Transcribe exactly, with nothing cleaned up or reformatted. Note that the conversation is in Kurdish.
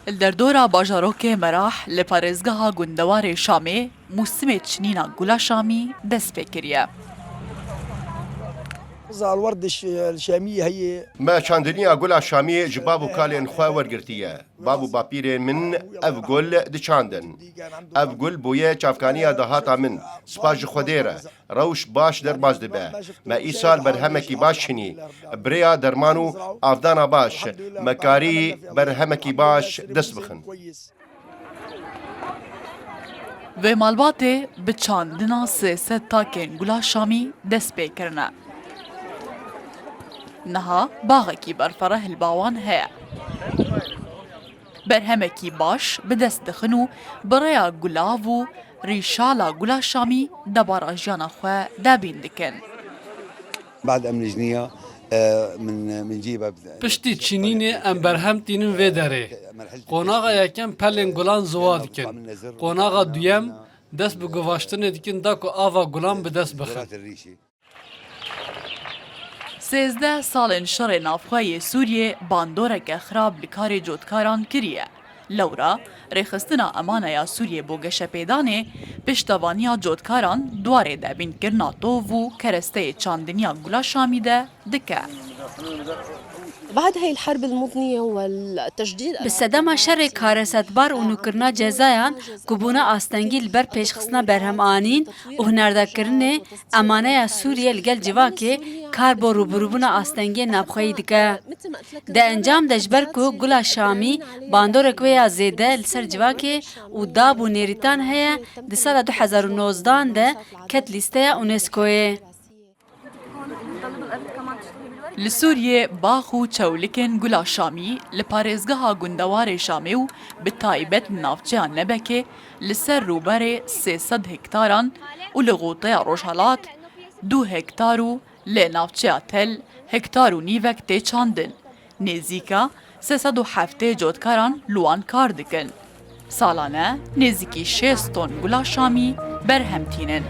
Li derdora bajarokê Merah li parêzgeha gundewarê Şamê mûsimê çinîna gula Şamî dest pê kiriye. Zalwer di ş-, şemî heye. Me çandiniya gula Şamî ji bav û kalên xwe wergirtiye. Bav û bapîrên min ev gul diçandin. Ev gul bûye çavkaniya dahata min. Spas ji Xwedê re. Rewş baş derbas dibe. Me îsal berhemekî baş çinî. Bi rêya derman û avdana baş, me karî berhemekî baş dest bixin. Vê malbatê bi çandina sê sed takên gula Şamî dest pê kirine. Niha baxekî berfereh li ba wan heye. Berhemekî baş bi dest dixin û bi rêya gulav û rîşala gula Şamî debara jiyana xwe debîn dikin. بعد أمن جنية، آه، من، من جيبة. Piştî çînînê em berhem tînin vê derê. Qonaxa yekem pelên gulan ziwa dikin. Qonaxa duyem dest bi guvaştinê dikin da ku ava gulan bi dest bixin. Sêzdeh salên şerê navxwe yê Sûriyê bandoreke xirab li karê cotkaran kiriye. Lewra, rêxistina Emaneya Sûriyê bo geşepêdanê, piştevaniya cotkaran di warê debînkirina tov û keresteyê çandiniya gula Şamî de dike. بعد هاي الحرب المضنية والتجديد Bi sedema şerê karesetbar û nûkirina cezayan ku bûne astengî li ber pêşxistina berhemanîn û hunerdakirinê Emaneya Sûriyê li gel civakê kar bo rûbirûbûna astengiyên navxweyî dike. Di encam de ji ber ku gula Şamî bandorek wê ya zêde li ser civakê û dab û nêrîtan heye, di sala du hezar û nozdan de ket lîsteya UNESCOyê. Li Sûriyê bax û çewlikên gula Şamî li parêzgeha gundewarê Şamê û bi taybet li navçeya Nebekê li ser rûberê sê sed hektaran û li goteya rojhelat du hektar û lê navçeya Tel hektar û nîvek tê çandin. Nêzîka sê sed û heftê cotkaran li wan kar dikin. Salane nêzîkî şêst ton gula Şamî berhem tînin.